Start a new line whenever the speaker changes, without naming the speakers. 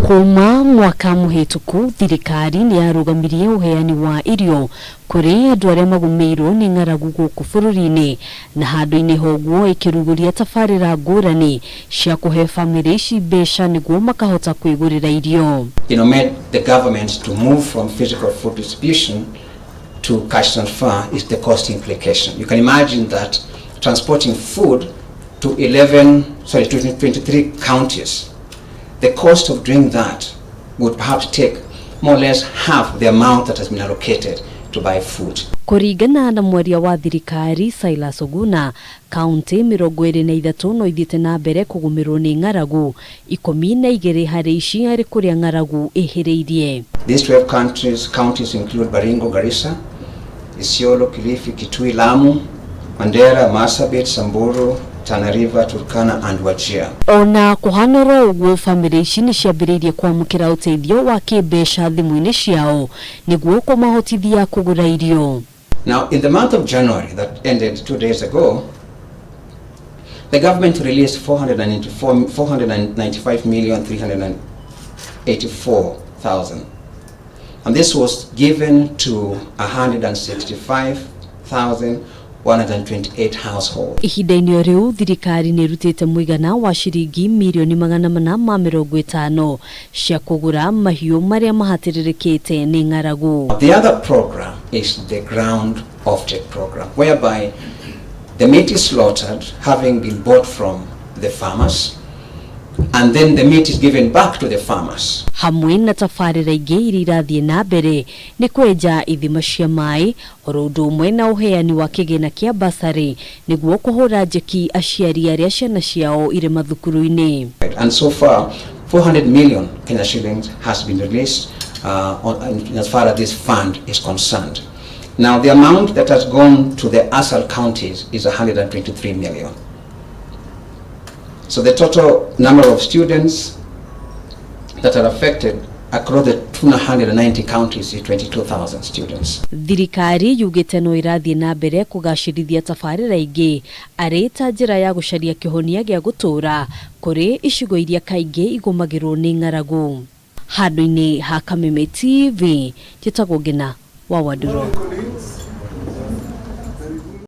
Kuma mwaka mũhĩtũku thirikari nĩ yarũgamirie ũheani wa irio kũrĩ andũ arĩa magũmĩirwo nĩ ng'aragu gũkũ bũrũri-inĩ na handũ-inĩ ha ũguo ĩkĩrugũria tabarĩra ngũrani cia kũhe bamĩrĩ ici mbeca nĩguo makahota kwĩgũrĩra irio.
Made the government to move from physical food distribution to cash transfer is the cost implication. You can imagine that transporting food to 11, sorry, to 23 counties, the cost of doing that would perhaps take more or less half the amount that has been allocated to buy food.
Kũringana na mwaria wa thirikari Silas Oguna, kaunti 23 no ithiĩte na mbere kũgũmĩrwo nĩ ng'aragu, 12 harĩ ici arĩ kũrĩa ng'aragu ĩhĩrĩirie.
These 12 counties include Baringo, Garissa, Isiolo, Kilifi, Kitui, Lamu, Mandera, Marsabit, Samburu, Tana River, Turkana and Wajir.
Ona kũhana oro ũguo, bamĩrĩ ici nĩ ciambĩrĩirie kwamũkĩra ũteithio wa kĩmbeca thimũ-inĩ ciao nĩguo kũmahotithia kũgũra irio.
Now, in the month of January that ended 2 days ago, the government released 495,384,000. And this was given to 165,128 households.
Ihinda-inĩ o rĩu thirikari nĩ ĩrutĩte mũigana wa ciringi mirioni 450 cia kũgũra mahiũ marĩa mahatĩrĩrĩkĩte nĩ ng'aragu.
The other program is the ground offtake program, whereby the meat is slaughtered, having been bought from the farmers, and then the meat is given back to the farmers.
Hamwe na tabarĩra ingĩ iria irathiĩ na mbere nĩ kwenja ithima cia maĩ oro ũndũ ũmwe na ũheani wa kĩgĩna kĩa basarĩ nĩguo kũhũra njeki aciari arĩa ciana ciao irĩ mathukuru-inĩ.
And so far, 400 million Kenya shillings has been released as far as this fund is concerned. Now, the amount that has gone to the ASAL counties is 123 million. So the total number of students that are affected across the 290 counties is 22,000 students.
Thirikari yugĩte no ĩrathiĩ na mbere kũgacĩrithia tabarĩra ingĩ arĩ ta njĩra ya gũcaria kĩhonia gĩa gũtũũra kũrĩ icigo iria kaingĩ igũmagĩrwo nĩ ng'aragu. Handũ-inĩ ha Kameme TV, njĩtagwo Ngina wa Wandũrũ.
Colleagues.